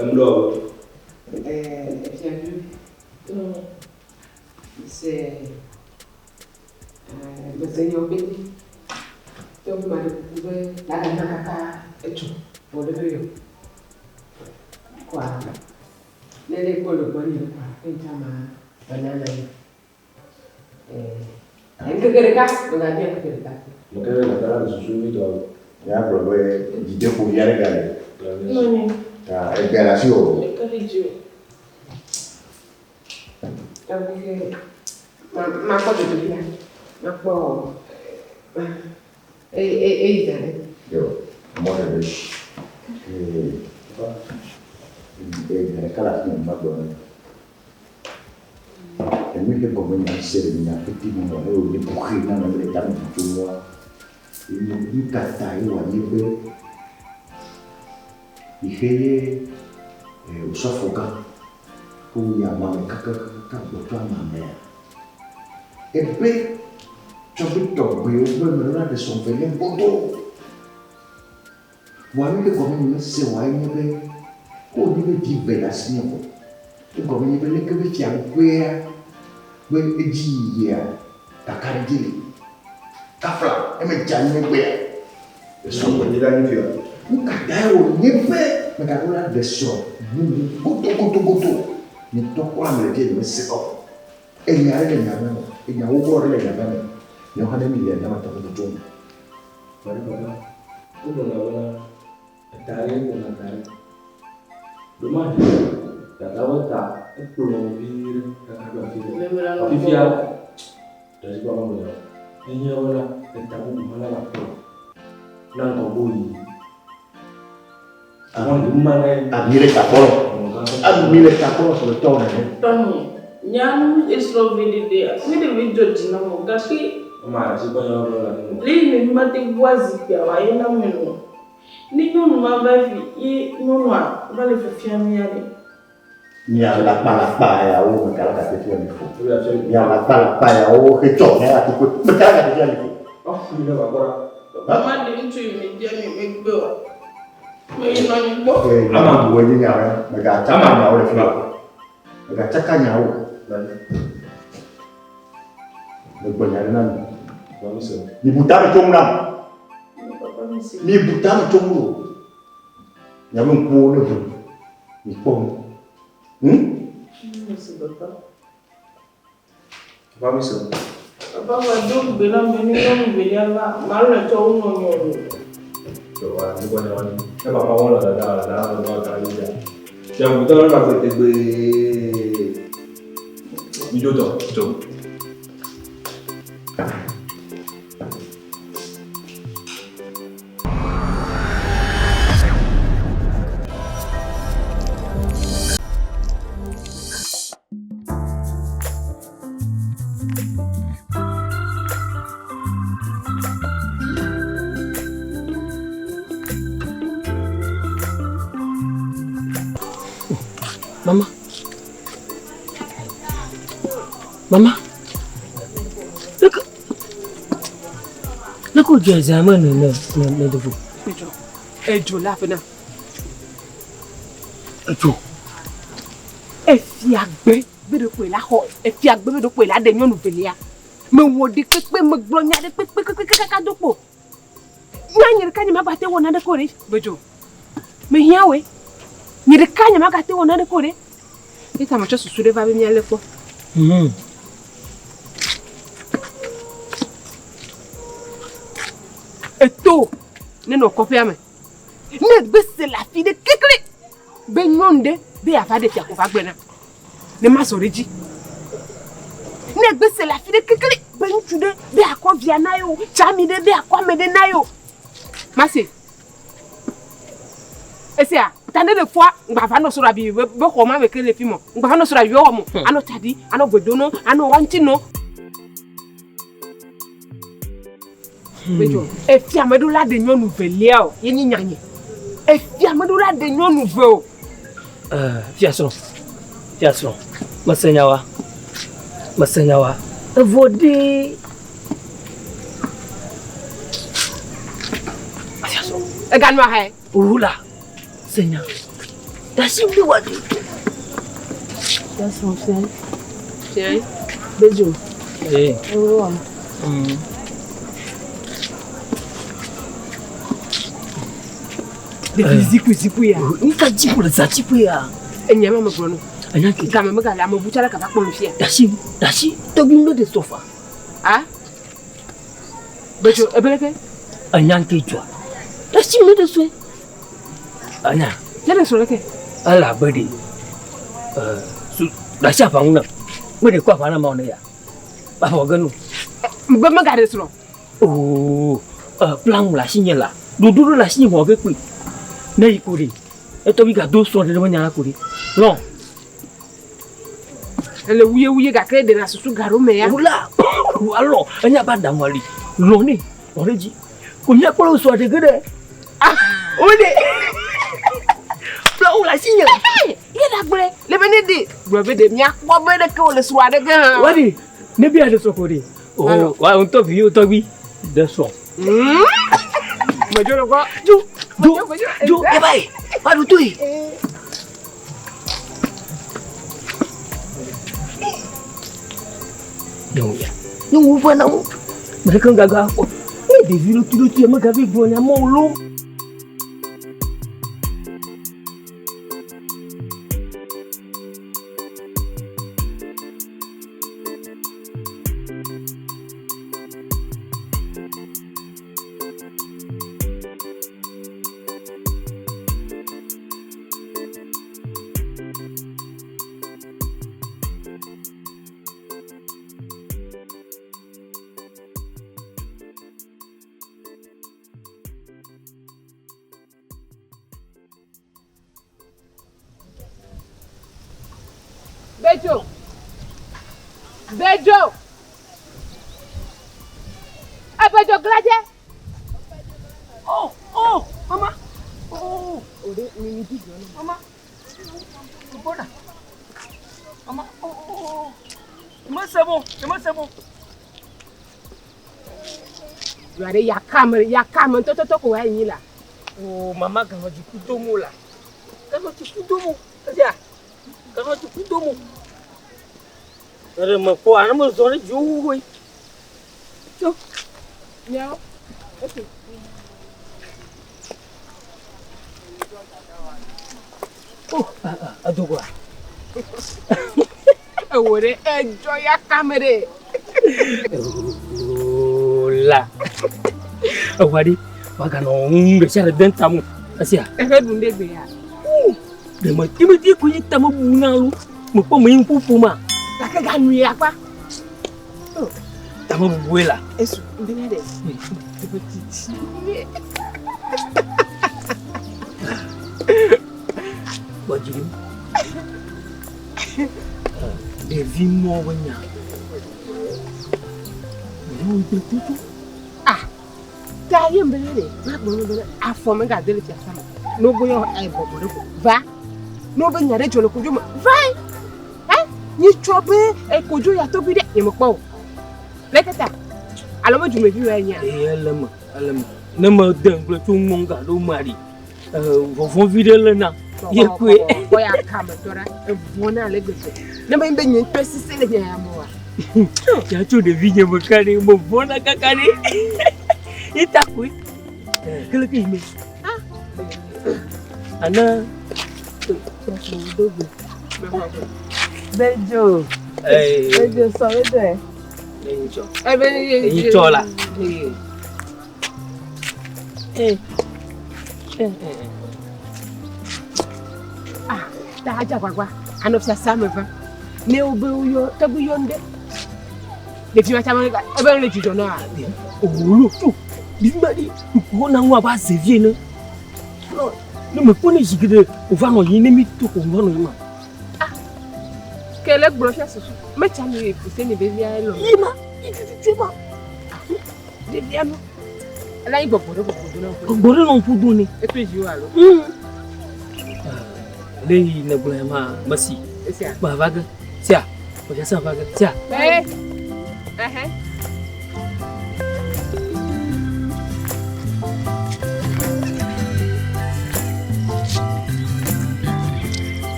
Emlɔ. Efiavi. Se mese nyawo pete. Tɔgbi ma ɖe kuku be nagana kaka etsɔ vɔ ɖe be yɔ. Kɔa ne ɖe kpɔ le gbɔnye kɔa eŋtsa ma mena na yi. Ŋkeke ɖeka megabia ŋkeke ɖeka. Ŋkeke ɖeka la le susu nyuitɔ. Míagblɔ be dzideƒo vi aɖe gale. Nɔnye. Ta egbea le asiwò o. Meka ɖe dzi o. Makpɔ dzodoƒea. Makpɔ eyi da ɖe. Yo, mɔ ɖe ɖe. Ee, ɖeka le afi ma magblɔ na mi. Enu yi ke gɔme nya se le nya pete me wa eye wònye kuxi na ame le tame bu tso ŋua, ye nu ka ta ye wòanye be yi xe ye osɔfo gã ko yi ama me kakakaka gbɔ tso ama mea, ebe tsɔ be tɔgbuiwo be me la ɖe srɔ̃ ve ne godoo. Vɔa nu ke gɔme nye mese oa enye be, ko wònye be vi ve le asinye vɔ, egɔme nye be leke be fiaɖuƒea be edziyiyia kakaɖedzi li. Kafla, ne medze anyi egbea, esrɔ̃ Nye ɖe anyi fia. Nu ka tae wònye be megaɖo la ɖe srɔ̃ bubu godogodogodo? Nye ŋutɔ kura mele fia nye mese gɔme o. Enya ɖe le nya me o, enya wowɔ ɖe le nya me me. Míawo hã ne míyia míama tame bubu tso ŋu. Mane papa, wogblɔna bena eta ɖe kplɔna ta ɖe. Ɖomahi dada ƒe ta ekplɔ vi ɖe kaka ɖo afi ɖe. Fifia ɖe papa me ya. Ehiã bena eta bubu hã nava kplɔ na ŋgɔgbo yi. Ami ɖe takpɔ. Ami ɖe takpɔ sɔ tɔ nene. Tɔnye, nya nu esrɔ̃ vi ɖeɖea, mi ɖevi dzɔ dzi na mo gake. Le yi me mi mate ŋu azikpuia wòaye na me nɔ. Ne nyɔnu ma va fi ye nyɔnua va le fifia mía ɖe. Mia lakpalakpa yawo me kala gate fia mi fo. Mia lakpalakpa yawo hetsɔ mia la tukue me kala gate fia mi fo. Papa ma ɖe ŋutsu yi me dzia mi megbe o. Me yi nɔ anyi gbɔ. Ee, ama bu enye nya me. Megatsaka nyawo le fi o. Megatsaka nyawo. Megblɔ nya ɖe na mi. Mibu tame tso ŋu nam. Mibu tame tso ŋu o. Miaƒe ŋkuwo ne ʋu. Mikpɔ nu. Hm? Papa mi se. Papa va do gbe na me ne nyɔnu velia va, malɔe tsɔ wu nɔnye o. Wa ni bɔ ne wani. Ne papa wɔn le dada dada le ba ka yi ya. Tia bu tɔ na gbe tegbe. Mi do tɔ tso. Mama. Mama. Look. Look who just am no no no no do. Ejo. Ejo la fena. Ejo. Efia gbe be ɖeko la xɔ efia gbe be ɖeko la ɖe nyɔnu velia. Mewɔ ɖe kpekpe megblɔ nya ɖe kpekpe kpekpe kaka do kpo. Nya nye ɖeka nye magate wɔ naneke o ɖe. Bedzo. Mehiã woe. Nye ɖeka nye magate wɔ naneke o ɖe. Eta metsɔ susu ɖe va be míalé kpɔ. Eto nenɔ kɔƒea me. Ne gbe se le afi ɖe kekle be nyɔnu ɖe be yeava ɖe fia ko va gblɔe nam. Ne mazɔ ɖe edzi. Ne gbe se le afi ɖe kekle be ŋutsu ɖe be akɔ via na yewo, tsami ɖe be akɔ ame ɖe na yewo. Mase. Esia, ta ne ɖe fua, ŋgba va nɔ srɔ̃ be be xɔ ma me ke le fi mɔ. Ŋgba va nɔ srɔ̃ abi be xɔ mo. Anɔ tsa ɖi, anɔ gbe do nɔ, anɔ wa ŋuti nɔ. Bedzo, efia meɖo la ɖe nyɔnu velia o, ye nyi nyanye. Efia meɖo la ɖe nyɔnu ve o. Fia srɔ̃, fia srɔ̃, mese nya wa, mese nya wa. Evɔ ɖe. Fia srɔ̃. Eganɔ ahae. Wula, se nya. Ɖe asi ŋu ɖe wòaɖe. Fiasrɔ̃ fia. Fia. Bedzo. Ee. Ewo. Ɖevi zikpui zikpui ya. Nuka dzi le za zikpui ya? Enya ma megblɔ no. Enya ke. Game megale ame ʋu tsala kava kpɔ nu fia. Ɖe asi ŋu, ɖe asi tɔgbi ŋu ɖe sɔfa. A? Bedzo ebeleke? Enya ke dzɔa. Ɖe asi ŋu ɖe sɔe. Enya. Ne ɖe srɔ̃ leke? Ele abe ɖe. Su ɖe asi aʋa ŋu nam. Me ɖe kɔ aʋa na ma ne ya. Aʋa ge nu. Be megaɖe srɔ̃. Oo, plan le asinye la. Ɖoɖo ɖe le asinye wɔ ge kpui. Ne yi ko ɖe. Etɔgbi gado srɔ̃ ɖe ɖe nya la ko ɖe. Lɔ̃. Ele wuye wuye gake ɖe na susu gaɖo me ya. Wula, alɔ, enya ba ɖaŋua li. Lɔ̃ ne, lɔ̃ ɖe dzi. Ko mía kpɔ le srɔ̃ ɖe ge ɖe. Ah, o ɖe. Plan le asinye. Ye la gblɔe, le be ne ɖe. Gblɔ be ɖe mía kpɔ be ɖeke wole srɔ̃a ɖe ge hã. Wa ɖe, ne bia ɖe srɔ̃ ko ɖe. Oh, wa ŋutɔ vi tɔgbi ɖe srɔ̃. Medzo le gbɔ. Dzo, dzo, dzo, eba yi, va ɖo toe. Nyɔnu ya, nyɔnu ƒe na wo. Me ɖeke ŋgaga kpɔ. Ne ɖevi ɖo tu ɖo tu ya megavi gblɔ nya mɔ lo. Bedzo! Bedzo! Ebedzo gladze! Oh, oh, mama. Oh, mama. Bona. Mama, oh, oh, oh. Ema c'est bon, ema c'est bon. Yare yakame, yakame ŋutɔtɔtɔ ko wa yi la. Oh, mama gama du kudomo la. Gama du kudomo. Esia. Gama du kudomo. Ere me ko ana me zɔ ɖe dziwo woe. Tso. Miawo. Okay. Oh, adogoa. Ewo ɖe edzɔ yakame ɖe. La. Ewa ɖe waganɔ ŋu ɖe sia ɖe dem ta mo. Esia. Eƒe ɖu ɖe gbe ya. Ɖe me ti me ti ko nye tame bu na lo. Me kpɔ me yi ƒoƒo ma. Gake ganu ya kpa. Tame bubue la. Esu ŋdi na ɖe. Eƒe titi. Kpɔ dzi ɖi. Ɖevi mɔ be nya. Ɖeviwo gbe tutu. Ah, ta ye mbele ɖe. Ma gblɔ be afɔ me gade le fiasa me. Ne wo yɔ bɔbɔ ɖe ko va. Ne wo be nya ɖe dzɔ le kodzo me va. Eh, nyi tsɔ be kodzo ya tɔgbi ɖe nye me kpɔ o. Le keta. Alo me dzumevi wa nya. Ee, ele me, ele me. Ne me de ŋgble tso ŋmɔ ga ɖo ma ɖi. Vɔvɔ̃ vi ɖe le na. Ye koe. Kpɔ ya kame tɔ ɖa. Evɔ̃ na le gbegbe. Ne me be nye ŋutɔ sise le nya ya me wa. Ya tso ɖevi nye me ka ɖe, me vɔ̃ na kaka ɖe. Ye ta koe. Kele ke yi me. Ana. Bedzo. Bedzo sɔ bedzo ɛ. Eyi tsɔ la. Ah, ta adza gbagba. Anɔ fiasa me va. Ne wo be woyɔ tɔgbi yɔ ŋɖe. Ɖevi ma tsa me ebe le dzidzɔ na. Owolo tso. Ɖevi ma ɖi ŋkuwo na ŋua ba ze vie ne. Ne me kpɔ ne zi geɖe wòva nɔ yi ne mi to ko wòva nɔ yi ma. Ah, ke le gblɔ fia susu. Metsa nu yi fuse ne ɖevia elɔ. Yi ma, yi tututu ma. Ɖevia nu. Ela yi gbɔgbɔ ɖe gbɔgbɔ do na ŋku. Gbɔgbɔ ɖe nɔ ŋku do ne. Eto dzi wo alo. Le yi ne gblɔ ya ma mesi. Esia. Ma va ge. Sia. O sia va ge. Sia. Eh. Ehe.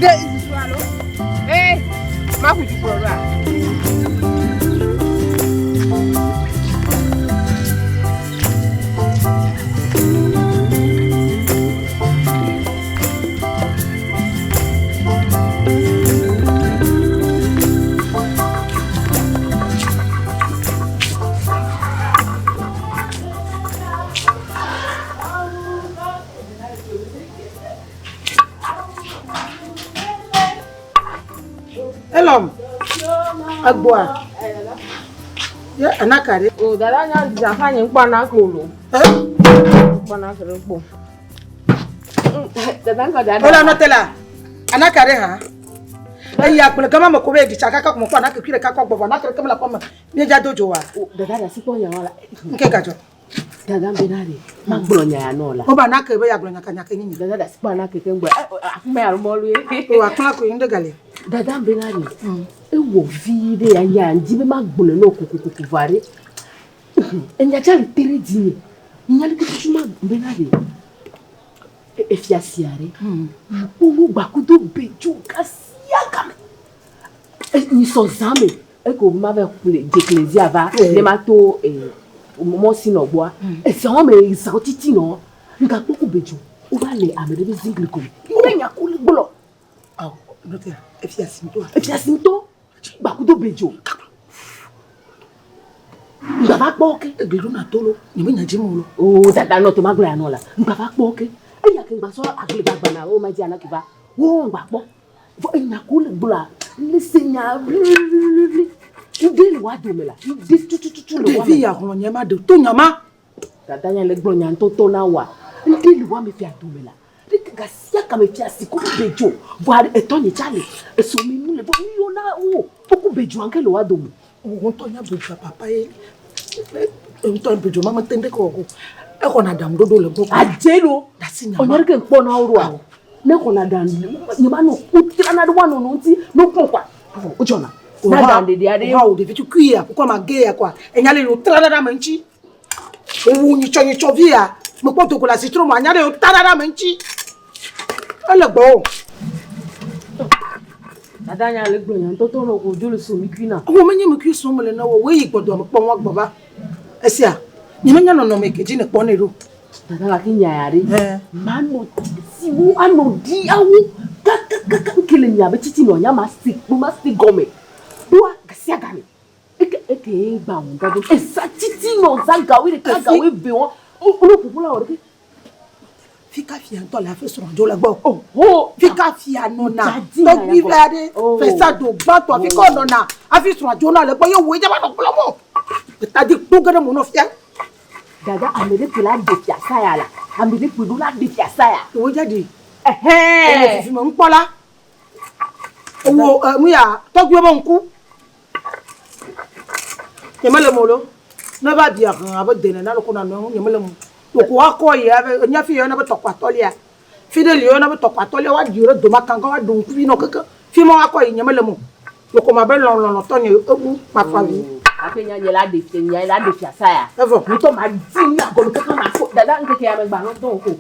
De susu alo? Ee, maƒu du kplɔ ɖoa? Elɔm egbɔa ye anaka ɖe. O dada nya dza fa nye ŋkpɔ anaka o lo. Ŋkpɔ anaka ɖe kpɔ. Dada ŋkɔ dada. Ola nɔte la anaka ɖe hã. Eyi agble gama me ko be ɖi tsa kaka ko me kpɔ anaka kui ɖeka kɔ gbɔ vɔ anaka ɖeke mele kɔ me. Míedza do dzo wa. Dada ɖe asi kpɔ nya wa la. Ŋke gadzɔ. Dada bena ɖe magblɔ nya ya nɔ la. Wobe anake be yeagblɔ nya ka nya ke nyi. Dada ɖe asi kpɔ anake ke ŋgbɔ. Akume alo mɔlu ye. O akplã koe ŋɖe gale. Dada bena ɖe ewɔ vi ɖe ya nya ŋdi be magblɔ nɔ kokokoko va ɖe. Enya dza le te ɖe dzinye. Nya ɖeke tutu ma bena ɖe. Efia sia ɖe. Mekpɔ wo gbakudo bedzo gasia game. Nyisɔ zã me eke wo ma va ƒle dzeklezia va ne ma to mɔ si nɔ gbɔa. Ezã wo me zã titi nɔ. Ŋgakpɔ ku bedzo. Wova le ame ɖe be zingli gɔme. Nye nya ku le gblɔ. Awo, nɔte efia si ŋutɔ. Efia si ŋutɔ. Gbakudo bedzo. Ŋgava kpɔ ke. Egli ɖo na to lo. Nye me nya dzi mo lo. O dada nɔ to ma gblɔ ya nɔ la. Ŋgava kpɔ ke. Eya ke ŋgba sɔ agble gbagbana wo ma dzi anaki va. Wo ŋgba kpɔ. Vɔ enya ko le gblɔa, le se nya wliwliwliwli. Ŋde le wa dome la, ŋde tutututu le wa me. Ɖevi ya hlɔ̃ nye ma ɖe to nya ma. Dada nya le gblɔ nya ŋutɔtɔ na wa. Ŋde le wa me fia dome la. Ɖeke gasia game fia si ko be dzo. Vɔa etɔ nye tsa le. Eso mi nu le vɔ mi yɔ na wo. Woku be dzo anke le wa dome. Wo ŋutɔ nya be dzoa papa ye. Ŋutɔ be dzo ma mete ŋɖe kɔ o. Exɔna ɖaŋuɖoɖo le gbɔ. Adze lo. Dasi nya ma. Ɔnyɛ ɖeke ŋkpɔ na wo ɖoa. Ne xɔna ɖaŋu nye ma nɔ kutrana ɖe woanɔ nɔ ŋuti ne wokpɔ kɔa. Vɔ wodzɔna. Na ɖaŋu ɖeɖe aɖe. Wa wo ɖevi tukui ya kukɔ ma ge ya kɔa. Enya le yo tra ɖe ame ŋuti. Owu nyitsɔ nyitsɔ vi ya. Mekpɔ dogo le asitro mo anya le yo ta ɖe ame ŋuti. Ele gbɔ o. Dada nya le gblɔ nya ŋutɔtɔ nɔ ko dzo le so mi kui na. Wo menye mi kui som le na wo. Wo yi gbɔdɔ me kpɔ ŋua gbɔ va. Esia. Nye menya nɔnɔme ke dzi ne kpɔ ne ɖo. Dada gake nya ya ɖe. Manɔ siwo anɔ ɖi awo kakakaka ŋke le nya be titi nɔ nya ma si ma si gɔme. Ɖoa gasia game. Eke eke ye gba wo gado. Eza titi nɔ za gawe ɖeka gawe ve wɔ. Wo ƒoƒo la wɔ ɖeke. Fika fia ŋutɔ le hafi srɔ̃ dzo le gbɔ. Oho. Fika fia nɔna tɔgbi vi aɖe fesa do gbãtɔ fika nɔna hafi srɔ̃ dzo na le gbɔ ye woe dze va nɔ gblɔm o. Etadi kpo ge ɖe mo nɔ fia. Dada ame ɖe kpe la ɖe fiasa ya la. Ame ɖe kpe ɖo la ɖe fiasa ya. Wo dze ɖi. Ɛhɛn. Ewɔ fifi me ŋkpɔ la. Ewɔ nu ya tɔgbiwo be ŋku. Nye mele mo lo. Ne va bia hã abe dene na loko na nɔ nye mele mo. Toko akɔ yi abe enya fi yɔna be tɔkɔ atɔlia. Fi ɖe li yɔna be tɔkɔ atɔlia wa ɖi ɖe doma kanga wa ɖo ŋkuvi nɔ keke. Fi ma wakɔ yi nye mele mo. Loko ma be lɔlɔlɔ tɔ nye ebu ma fa vi. Afi nya nye la ɖe fi nya la ɖe fiasa ya. Evɔ. Ŋutɔ ma di nya gɔme keke ma fo. Dada ŋkeke ya me gba nɔ dɔn ko.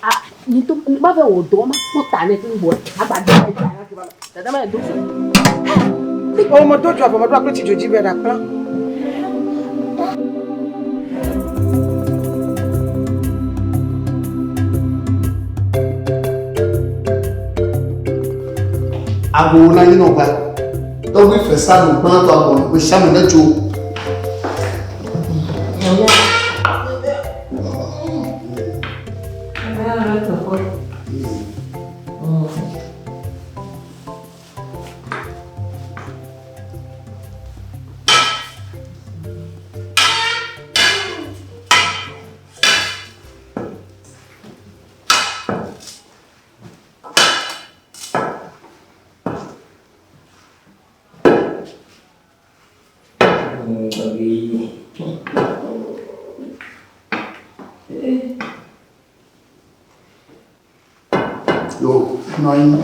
A ŋutɔ ma ve wɔ dɔ ma kpɔ ta ne fi ŋgbɔ. Agba dɔ ma dzi. Dada ma do so. O me do dzo afɔ me ɖo akple tsi dzo dzi be ɖe akplã. Amewo na anyi nɔ gba. Tɔgbi fesa nu gbãtɔ agbɔ ƒe sia me ne tso. Yo, nɔ anyi.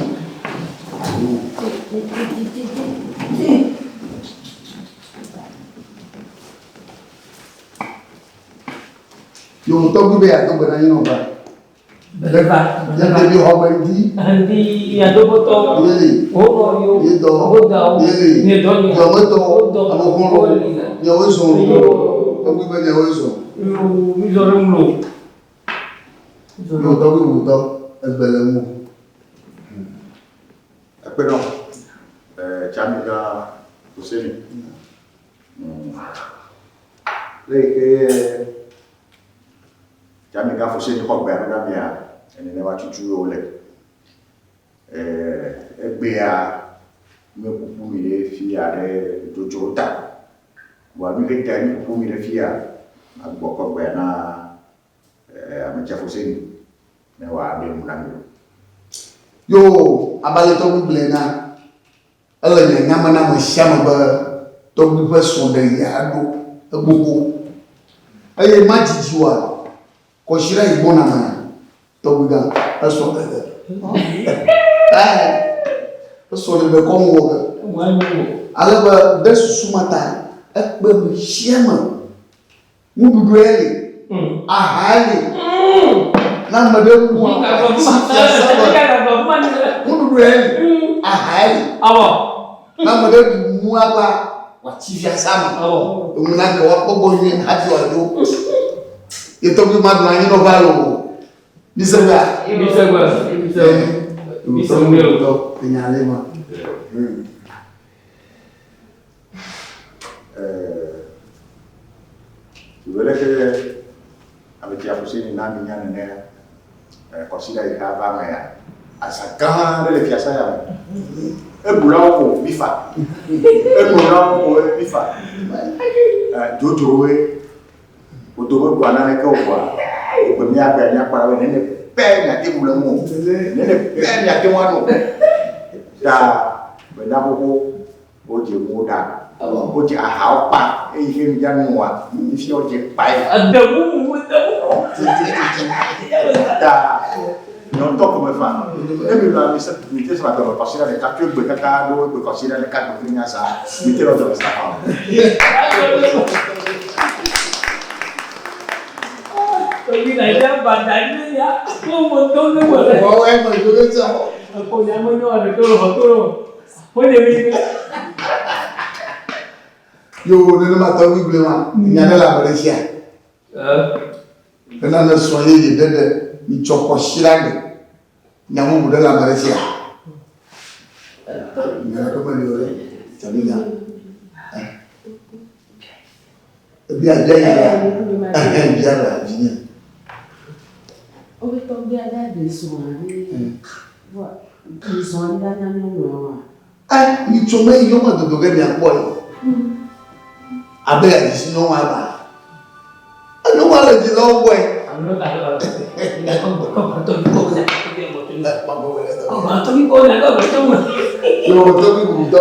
Yo, tɔgbi be yeado gbe na anyi nɔ gba. Neva. Míate xɔ me ŋdi. Ŋdi miadogbotɔwo. Míeli. Wo nɔviwo. Míedɔ. Wo dawo. Míeli. Miedɔ nyuie. Miawoe tɔwo. Wodɔ. Ame xɔlɔ̃wo. Woli. Miawoe zɔ loo. Yo. Tɔgbui be miawoe zɔ. Yo, mizɔ ɖe ŋu loo. Yo tɔgbui bubutɔ, egbe le ŋuwò. Ekpe nɔ Tsamiga Hoseni. Le yi ke Tsamiga Hoseni xɔ gbea ɖo ɖa mia, nenema tutu ye wòle. Egbea míeƒoƒu mi ɖe fia ɖe dzodzro ta. Vɔa nu ke tae míeƒoƒu mi ɖe fia, magbugbɔ kɔ gbea na Ametsia Hoseni ne wòaɖe nu na mi. Yo, abe ale tɔgbui gblɔe na, ele nyanya me na ame sia ame be tɔgbui ƒe srɔ̃ɖeɣi aɖo egbogbo. Eye madzidzi oa, kɔsiɖa yi gbɔna mea, tɔgbui gã esrɔ̃ ɖeɖe. Ɛɛ, esrɔ̃ ɖeɖe kɔ nu wɔ ge. Ale be ɖe susu ma ta, ekpe ame sia ame. Nuɖuɖue li, ahae li. Ne ame ɖe mua, nuɖuɖue li, ahae li. Ne ame ɖe ɖu nua la, wòatsi fiasa me. Enu na ke woakpɔ gbɔ nyuie hafi wòadzo. Ye tɔgbi ma nɔ anyi nɔƒe alo mise gbea? Mise gbe. Mise gbe. Enya le ma. Leke Ametsia Hoseni na mi nya nenea, kɔsiɖa yi ke ava mea, azã gã aɖe le fiasa ya me. Eɖulawo ko mi fa, enolawo ko mi fa. Dzodzrowoe, wodome gblɔa naneke o vɔa, egbe míagbea míakpɔ ɖa be nene pɛ miate ŋu le ŋu o, nene pɛ miate ŋu ano. Ta mena xoxo wodze nuwo ɖa, wodze ahawo kpa eyi ke mi dza nua, fifia wodze kpae. Ede mumu, ede mumu. Ta nye ŋutɔ ko mefa. Ne mi lɔa mi se mi te srɔ̃ dɔme kɔsiɖa ɖeka tso egbe kaka ɖo egbe kɔsiɖa ɖeka gbe kple nya sa, mi te nɔ dɔme sa fa o. Tɔgbi na ya bada ni ya, ko mo to ne mo le. Wɔwɔe me dzo ɖe tsɔ. Ko nya mo nyɔ ɖe to lo to lo. Ko de mi. Yo nenema tɔgbi gblɔe ma, nya ɖe le ame ɖe sia. Ena ne srɔ̃ yeye ɖeɖe mitsɔ kɔsiɖa gbe. Nya bubu ɖe le ame ɖe sia. Nya ɖeke meli o ɖe. Tsamiga. Ebia bia nya la. Ɛhɛn bia la vinye. Wobe tɔgbia ɖe ɖe srɔ̃a ɖe. Vɔ srɔ̃a ɖe anya nyɔnua wa. Ɛ mitsɔ me yɔ me dodo ge miakpɔe. Abe adzisi nyɔnua ba. Nyɔnua le dzilawo gbɔe. Yo tɔgbi bubutɔ.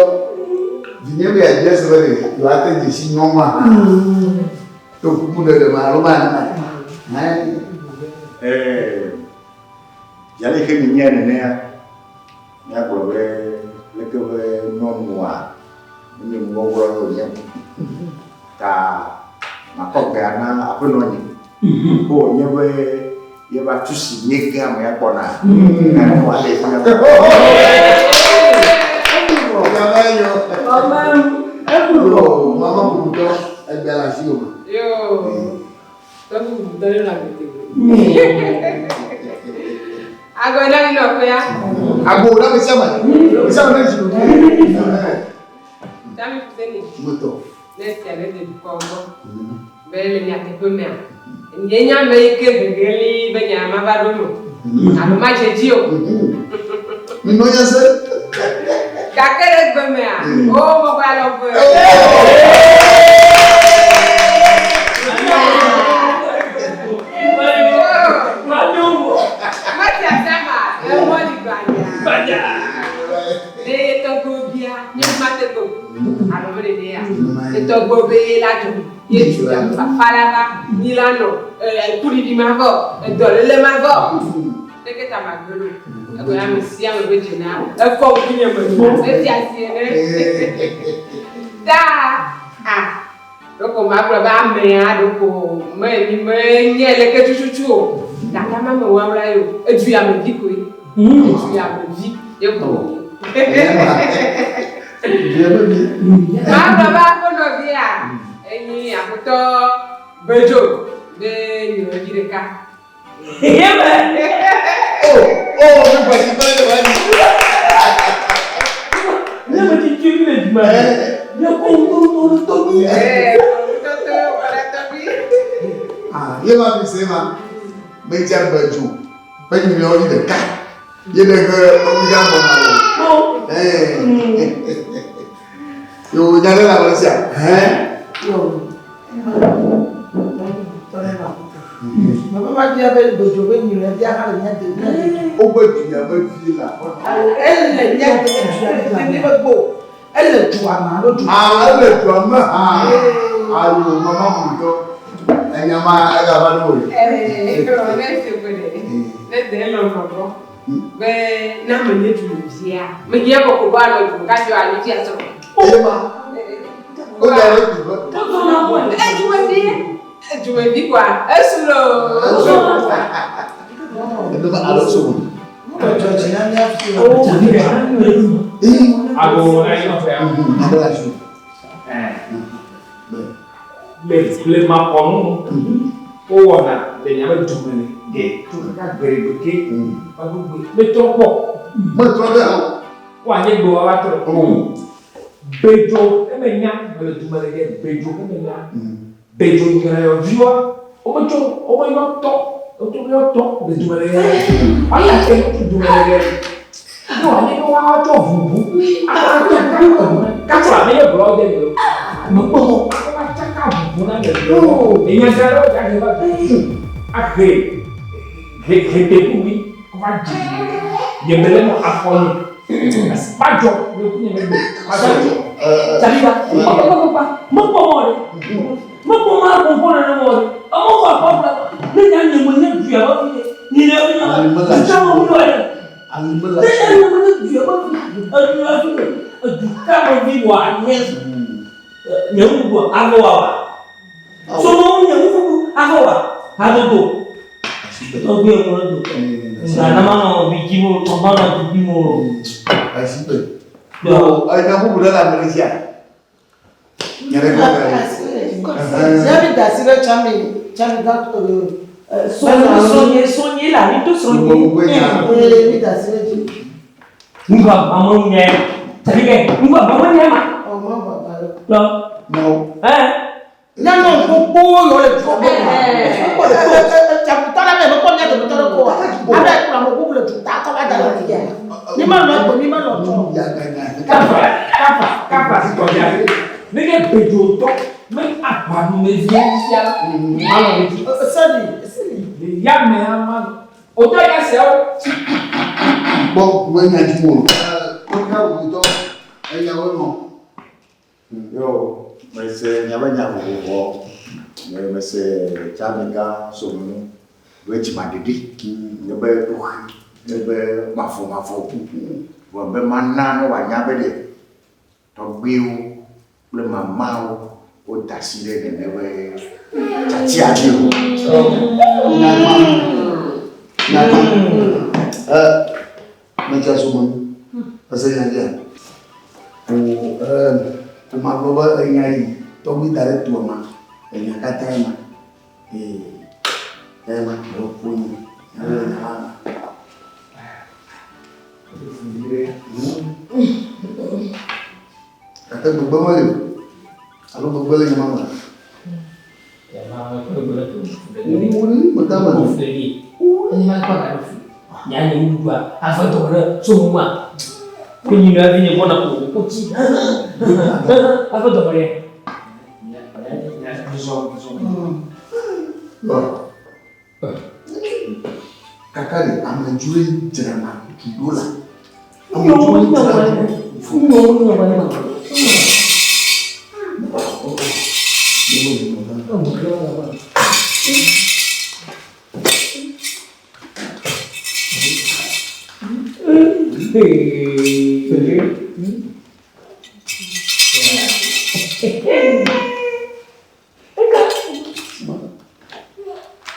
Vinye be yeabia se be ɖe yewoate dzesi nyɔnua hã. To kuku ɖeɖe me alo ma nana. Yale ke mi nye nenea, míagblɔ be leke be nyɔnua menye nuwɔwlɔ ye wònye o. Ta makɔ gbea na aƒenɔ nye. Ko wònye be yeva tu si nye ge amea gbɔna. Ne wòaɖe fia. Yo, mama bubutɔ, egbea le asiwò me. Yo, tɔgbi bubutɔ ne le agbe tegbe. Agbe na mi nɔƒea. Agbo na ame sia ame. Ame sia ame ne dzi ɖuɖu. Tami Fuseni. Motɔ. Ne sia ne de dukɔ gbɔ. Be le nyateƒe mea, nye nya ame yi ke gegeli be nya ma va ɖo me. Alo ma dze dzi o. Minɔ nya se. Gake ɖe gbe mea, o mexɔ alɔ ve. Mati asama, emɔ li gbanya. Ne tɔgbuiwo bia, nye mate gbe o. Alo me ɖeɖe ya. Ne tɔgbuiwo be la dzo, ye tu ya fafa la va, nyi la nɔ, kuɖiɖi ma vɔ, edɔléle ma vɔ. Leke ta ma gbe ɖo. Egbe ame sia ame be dze na ekɔ ŋkunye me abe fiasi ene. Ta a ɖeko magblɔ be amea ɖeko me menye leke tututu o. Gake ama me wawla ye o. Edu ya me vi koe. Edu ya me vi ye ko. Magblɔ be aƒenɔvia enyi aƒetɔ Bedzo be nyɔnuvi ɖeka. Ye ma mi se ma, me dze agbe dzo, be nyuiawo yi ɖeka, ye ɖe he tɔgbi gã gbɔna o. Yo nya ɖe le ame sia, hɛn. Mebe ma bia be dodzo be nyi le bia hã le mía de mía de. Wobe du ya be vi la. Ele mía de dua me mi be gbɔ. Ele dua me alo du. Ah, ele dua me ha. Ayo mama mu dɔ. Enya ma ega va ɖo. Eh, ne se ko de. Ne de lɔ nɔ gbɔ. Be na me nye du via. Me nye ko ko ba nɔ du ka jɔ ani via sɔ. Ema. O da le du be. Edu me vi. Edu me vi kwa. Esu lo. Eno ba alo so. Ago na yi ɔfɛ. Ado la su. Le blema kɔnu wowɔna le miabe dume le ɖe tso kaka gbeɖegbe ke va ɖo gbe metrɔ kpɔ. Metrɔ ɖe o. Woanye gbe woava trɔ o. Bedzo eme nya mele dume le ɖe bedzo eme nya. Bedzo nyrayɔviwoa wometsɔ womeyɔ tɔ womeyɔ tɔ le dume le ɖe. Woaya te tso dume le ɖe. Ne wòanye be woatsɔ ʋuʋu atsaka katsa menye gblɔ de mi o. Mekpɔ mɔ atsaka ʋuʋu na le o. Enya gã ɖe wodza he va ahe he he teƒe va dzi nye mele nɔ afɔ nye kpadzɔ nye ku nye megbe kpadzɔ. Tsaɖiba, papa, mekpɔ mɔ ɖe, mekpɔ mɔ akpɔnkpɔ nene mɔ ɖe, emɔ kɔ akpɔ kple ne nya nye me nye du ya be fi ɖe, nyi ɖe fi nye, tsã me wu ɖe. Ne nya nye me nye du ya be fi, edu ya fi ɖe, edu ka me vi wɔ nye, nye nuɖuɖu avɔ wawa. So me ŋu nye nuɖuɖu avɔ wa, hadodo. Tɔgbi eŋu ɖe do. Nga na manɔ vi dzi mo, manɔ dzi mo. Asigbe. Yo, enya bubu ɖe le ame ɖe sia. Nya ɖe gbɔ le. Nya mi da asi ɖe tsami tsami gã Srɔ̃nye srɔ̃nye la mi to srɔ̃nye. Ee mi da asi ɖe dzi. Ŋgɔ ame ŋu Tsaɖike ŋgɔ ame ŋu ma. Ɔ ma va ba le. Lɔ. No. Ɛ. Nyɔnu gbogbo yɔ le dua me. Tsakutɔ ɖe me mekpɔ mía dometɔ ɖe ko wa. Abe kplɔ ame bubu le duta kɔ va da ɖe afia. Mi me lɔ gbe mi me lɔ tsɔ. Kafa kafa kafa si kɔdza ɖe. Ne nye gbedzo tɔ me aʋa nu me vie fia la manɔ ɖe dzi. Seli seli. Le ya me hã manɔ. Wotɔ ya siawo. Kpɔ me nya dzi mo. Kpɔ wotɔ enyawo nɔ. Yo, mese miaƒe nya vovovowo. Mese Tsamigã Somenu be dzimaɖeɖi, nye be kuxi, nye be mavomavo. Vɔ be mana ne wòanya be ɖe tɔgbuiwo kple mamawo woda asi ɖe nene be tiatia dzi o. Nyagba, nyagba. E, metsia Somenu. Ese nya dzia? Ko e, ko magblɔ be enya yi tɔgbui da ɖe toa ma, enya katã ma. Ee, ema alo ƒo nyi, alo enya ma. Gake gbegbe meli o. Alo gbegbe le nya ma me. Wuli mega me. Nya nye nuɖuɖua ave dɔ ɖe tso nu ma. Ko nyi nua vi nye gbɔna ko ko tsi. Ave dɔ ɖe. Kaka ɖe amedzroe dzrana du ɖo la. Amedzroe dzrana du.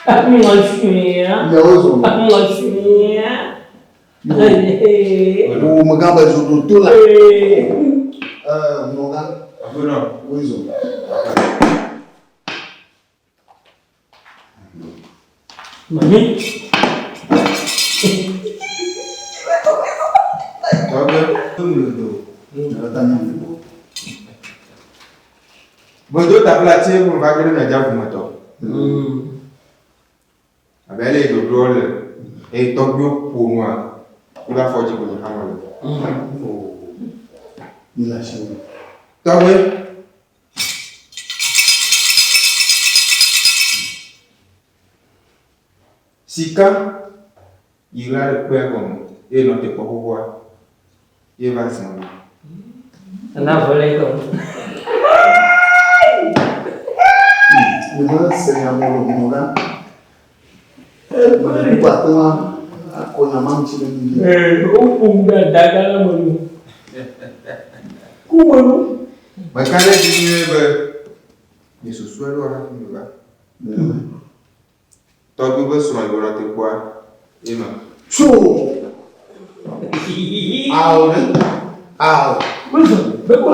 Wo megã be zo ɖo to la. Nɔgã. Woezɔ. Mami. Medo taflatse me va ge ɖe mia dzi avumetɔ. Abe ale yi ɖoɖoa le eye tɔgbuiwo ƒo nua kple afɔ dzi ko nye hã mele. Tɔgbui. Sika yi ɣla ɖe kpea gɔme eye nɔ te kpɔ xoxoa ye va zã me. Ena vɔ le etɔ. Nyemese nya mɔ le ʋunɔ gã. Mele ate ŋu akɔ nya ma ŋuti ne mi. Woƒom ɖe adaga la me nu. Ku me nu. Meka ɖe edzi nyuie be nye susue ɖo hafi meva. Tɔgbui be srɔ̃ yi wònɔ te kpɔa ye ma. Tso! Ao ɖe. Ao.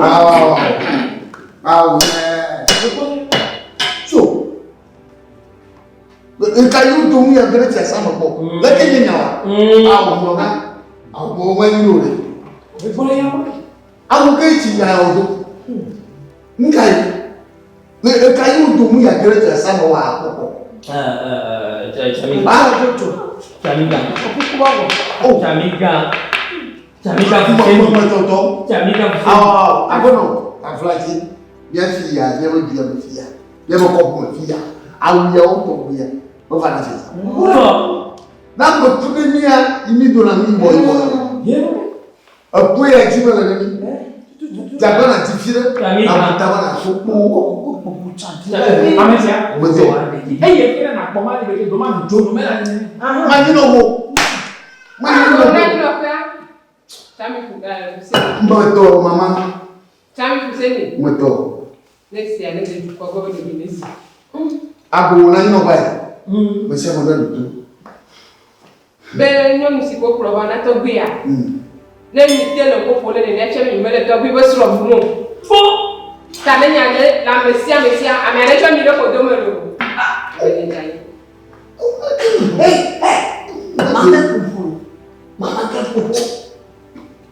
Ao ao ao. Ao nɛ. Tso! Eka yi wodo nu ya ge ɖe fiasa me kpɔ. Leke nye nya wa? Ao nɔ na. Ao mo me nyo ɖe. Awu ke tsi nya ya wodo. Nka yi. Le eka yi wodo nu ya ge ɖe fiasa me wa akpɔkpɔ. Chamiga. Chamiga. Chamiga fuseni. Chamiga fuseni. Ao ao agbɔnɔ taflatsi. Mía fi ya míaƒe dua me fi ya. Míaƒe kɔƒe me fi ya. Awu ya wo tɔgbi ya. Meva na fiasa. Na ame tu ɖe mía yi mí dona nu yibɔ yibɔ. Ekue ya dzi mele ne mí. Dzagba na dzi fi ɖe. Awu ta na so kpo. Ame sia. Mede. Eye fi ɖe nakpɔ ma le do ma nu dzo nu mela nene. Manyi nɔ wo. Manyi nɔ wo. Metɔ mama. Metɔ. Ago na nyinɔ va yi. Mesia me ɖe ɖoto. Be nyɔnu si ko kplɔ va na tɔgbuia. Ne mi te le ƒoƒo ne nene fia mi mele tɔgbui be srɔ̃ bum o. Fo! Ta ne nya ɖe le ame sia ame sia ame aɖe tsɔ mi ɖe ƒodo me loo. Hey, hey, mama ke ƒoƒo. Mama ke ƒoƒo.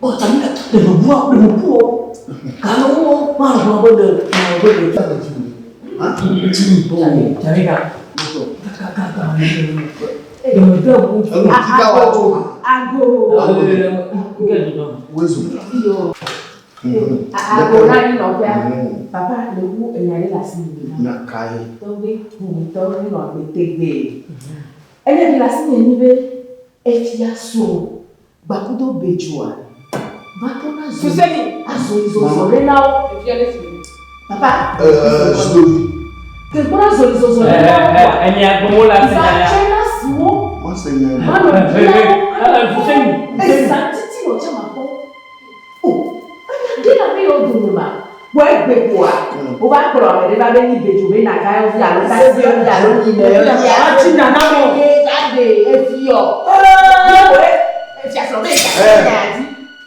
Bon, tani ka le me bua, le me buo. Kalau wo ma lo be de, ma be de. Tani ka. Ka ka ka. Le me de bu. Ago. Ago. Wezu. Ago na yi nɔƒea. Papa le wu enya ɖe le asi mi. Nya kae? Tɔgbe bubuitɔwo nenɔ agbe tegbee. Enye ɖe le asi nye nyi be efia so gbakudo bedzoa va trɔna zo Fuseni. azɔlizɔzɔ ɖe na wo. Efia ɖe si. Papa. Zidovi. Ke kpɔna azɔlizɔzɔ ɖe na wo kɔa. Enya gbɔn la se Va nya ya. tsena si wo. Mase nya. Va nɔ bia wo. Fuseni. Eza titi nɔ tsɛ ma kpɔ. O enya ɖe la be yewo dome ma. Kpɔ egbe koa. Wova kplɔ ame ɖe va be nyi bedzo be naga yɔ vi alo tasi yɔ vi alo nyime yɔ vi alo. Atsi nana mɔ. Ye aɖe efi yɔ. Ye woe efia srɔ̃ be yeka nya dzi.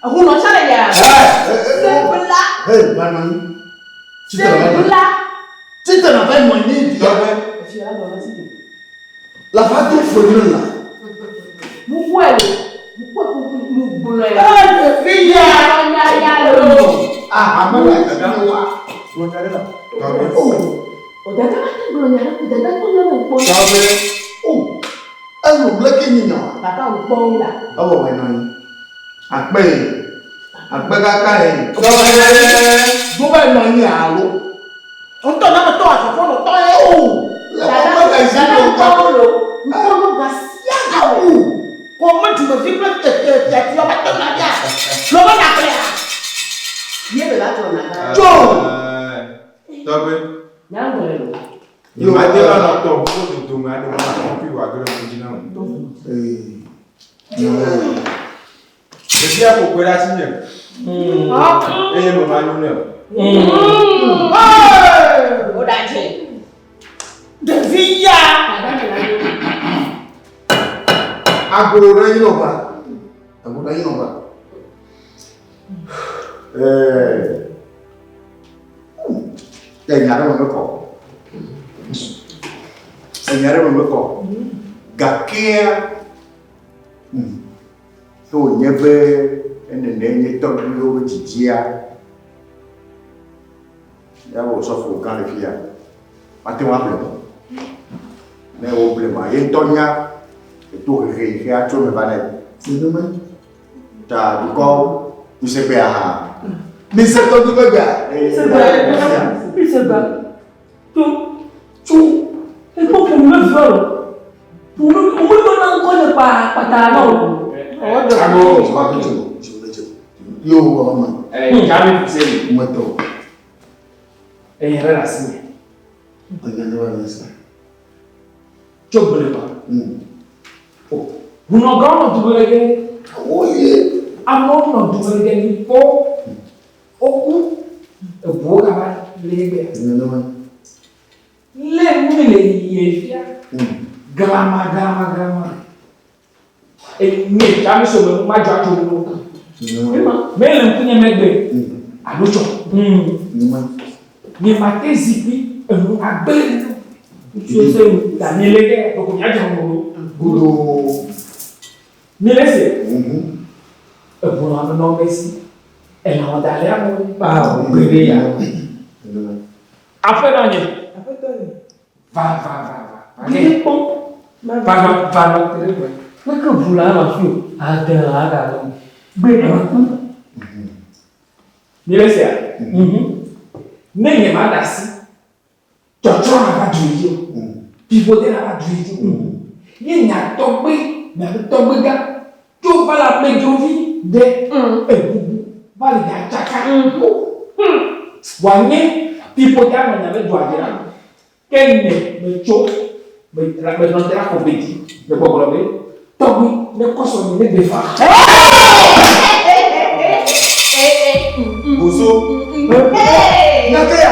Ehunɔ tsã le nya. Sebla. Hey, va nɔ anyi. Tsitre va nɔ anyi. Sebla. Tsitre na va nɔ anyi via. Efia la nɔ anyi tsitre. La va do fe ne la. Mukɔe lo. Mukɔe kuku mugblɔe. Efi ya. Ya ya lo. Ah, ame la dzi ne wa. Gblɔ nya ɖe la. Oh. O dada ma te gblɔ nya ɖe ko dada kpɔ nya me kpɔ. Tɔgbe. Oh. Elo leke nyi nya wa. Papa wò kpɔ wo la. Ewɔ wɔ nɔ anyi. Akpe ye. Akpe kaka ye. Tɔgbe. Do va nɔ anyi alo. Ŋutɔ na me tɔ afɔfɔ nɔ tɔ ye. Oh. Dada dada kpɔ wo lo. Ŋkpɔ wo gasia Awu. Ko me dumevi kple fiatiɔ ba tɔ na bia. Lɔbɔ na kplea. Ye be va trɔ na ga. Tso. Tɔgbe. Nyagblɔe lo. Nye ma te va nɔ tɔ ʋu dodome aɖe ma kɔpi wò age ɖe ŋku dzi na wò. Ɖevia ƒo kpe ɖe asi nye. Eye me ma nyo nɛ o. O da dze. Ɖevi ya. Agolo ɖe anyi nɔ ba. Agolo ɖe anyi nɔ ba. Enya ɖe me mekɔ. Enya ɖe me mekɔ. Gakea, ke wònye be enene nye tɔgbuiwo be dzidzia, ya wò sɔfo gã le fia, mate ŋu able mo. Ne woble ma, ye ŋutɔ nya eto hehe yi ke atso eme va nɛ. Nenema. Ta dukɔwo, mise gbea hã. Mise tɔgbi be gbea. Mise gbea. Mise gbea. To. Tso. Ekpɔ ƒonu le via o. Ƒonu wo yɔ na ŋkɔ le kpa kpata na o. Ago. Yo wɔ ma. Ɛɛ jaabi fuseni. Mɛtɔ. Ɛyɛ yɛrɛ la si mɛ. Enya ne ba ne sa. Tso gblẽ ma. O hunɔgãwo nɔ dume le ge. Woye. Amewo nɔ dume le ge ni kpɔ woku eʋuwo gava le egbea. Nenema. Lé nu le yiyie fia. Glama glama glama. Enye tsami so me ma dzɔ atso wo. Me le ŋkunye megbe alo tsɔ. Nye ma te zikpui enu agble. Ŋutsu se nu ta mi le ke ɖeko miadzɔ nu. Godoo. Mi le se. Eʋu nɔ nɔ me si. Elã wɔ da le amewo. Kpao gbeɖe ya. Aƒenɔ nye. Va va va va. Va ke. Va nɔ va nɔ te ɖe gbɔ. Meke ʋu la nɔ afi o. Ade la ga nɔ. Gbeɖe. Mi le sea? Ne nye ma ɖe asi, tsɔtsrɔ̃ nava du yi dzi o. Fiƒode nava du yi dzi o. Ye nya tɔgbe, miaƒe tɔgbe gã tso va le amedzrovi ɖe ebubu va le nya tsaka. Wòanye fiƒode anɔ miaƒe dua dzi la, ke ne metso me menɔ te ɖe afɔkpe dzi le gbɔgblɔ be, Tɔgbui, ne kɔ sɔ mi ne gbe fa. Boso. Nyakeya.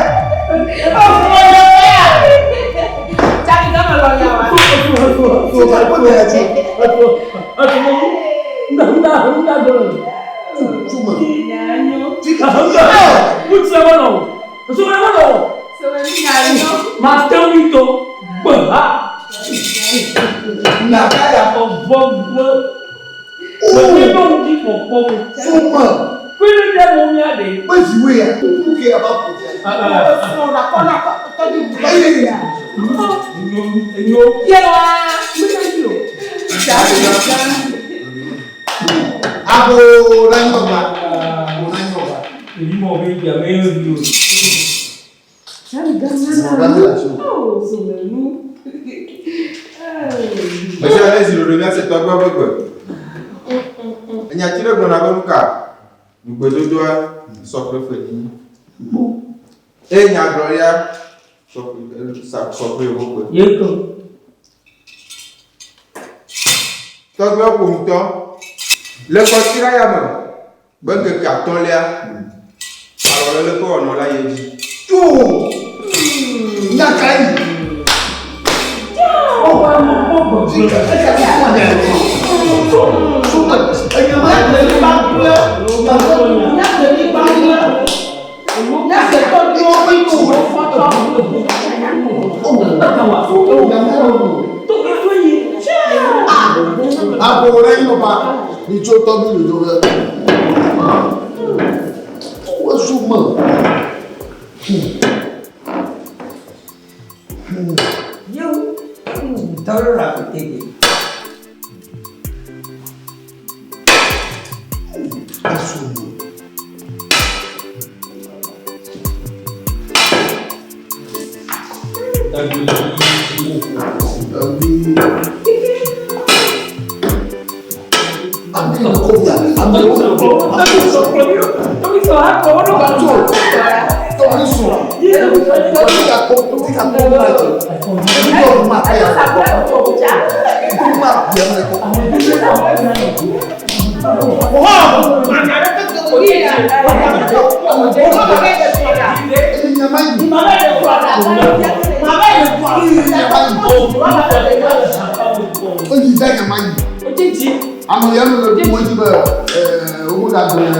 Abo na nyoba. Abo na nyoba. Mesia ne zi ɖoɖo míase tɔgbe ƒe gbe. Enyati ɖe gblɔna be nuka nugbedodoa sɔ kple fenyinyi. Eye nyagblɔɖia sɔ kple sa sɔ kple yewo gbe. Tɔgbeawo ƒo ŋutɔ le kɔsiɖa ya me be ŋkeke atɔ̃lia alɔlele ƒe wɔnɔ la yi edzi. Tso nyaka yi. Abo ɖe nyoba. Mitso tɔgbi dodo ɖe. Wozu me. Ezu me. Nyama yi. Oyi da nyama yi. Ame ya nu le ɖu dzi be wo da do ya.